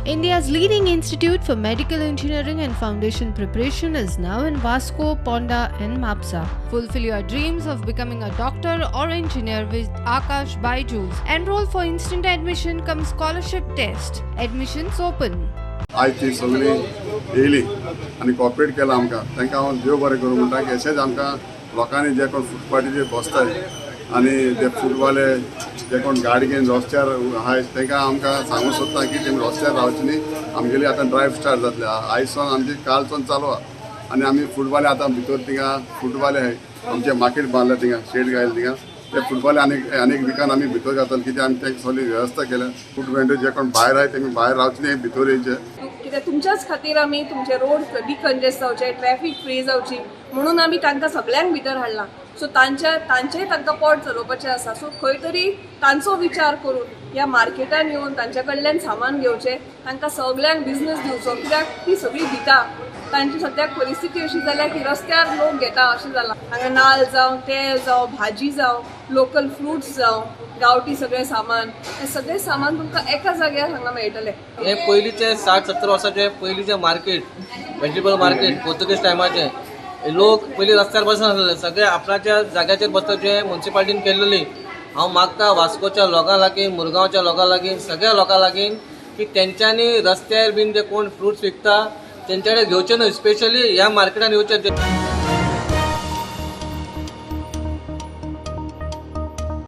India's leading institute for medical engineering and foundation preparation is now in Vasco, Ponda, and Mapsa. Fulfill your dreams of becoming a doctor or engineer with Akash Byju's. Enroll for instant admission cum scholarship test. Admissions open. आयज ती सगळीं येयली आनी cooperate केलां आमकां. तांकां हांव देव बरें करूं म्हणटा की अशेंच आमकां लोकांनी जे कोण फुटपाटीचेर बसताय आनी ते फूटवाले जे कोण गाडी घेवन रस्त्यार आहाय, तांकां आमकां सांगूंक सोदता की तेमी रस्त्यार रावचे न्ही. आमगेली आतां ड्रायव्ह स्टार्ट जातली आयज सावन, आमची कालसून चालू आहा. आनी आमी फूटवाले आतां भितर थिंगा फूटवाले आहाय, आमचे मार्केट बांदला थिंगा, शेड घायला थिंगा. ते फुटबॉल आनी आनीक विकान आमी भितर घातले, कित्याक आमी तांकां सगळी वेवस्था केल्या. फूड वेंडर जे कोण भायर आहाय, तेमी भायर रावचे न्ही, भितर येयचे. कित्याक तुमच्याच खातीर आमी तुमचे रोड डिकंजेस्ट जावचे, ट्रॅफिक फ्री जावची म्हणून आमी तांकां सगळ्यांक भितर हाडलां. सो तांच्या तांचेय तांकां पोट चलोवपाचें आसा. सो खंय तरी तांचो विचार करून ह्या मार्केटान येवन तांच्या कडल्यान सामान घेवचें, तांकां सगळ्यांक बिझनस दिवचो, कित्याक ती सगळीं दिता. तांची सद्याक परिस्थिती अशी जाल्या की रस्त्यार लोक घेता अशें जालां. हांगा नाल्ल जावं, तेल जावं, भाजी जावं, लोकल फ्रुट्स जावं, गांवठी सगळें सामान, हें सगळें सामान तुमकां एका जाग्यार हांगा मेळटलें. हे पयलींचे 60-70 वर्साचे पयलींचे मार्केट, व्हेजिटेबल मार्केट, पोर्तुगीज टायमाचे. लोक पयलीं रस्त्यार बसनासले, सगळे आपणाच्या जाग्याचेर बसता, जे मुन्सिपाल्टीन केल्लेली. हांव मागता वास्कोच्या लोकां लागीं, मुरगांवच्या लोकां लागीं, सगळ्या लोकां लागीं की तेंच्यांनी रस्त्यार बीन जे कोण फ्रुट्स विकता तेंच्या कडेन घेवचे न्हय, स्पेशली ह्या मार्केटान येवचे.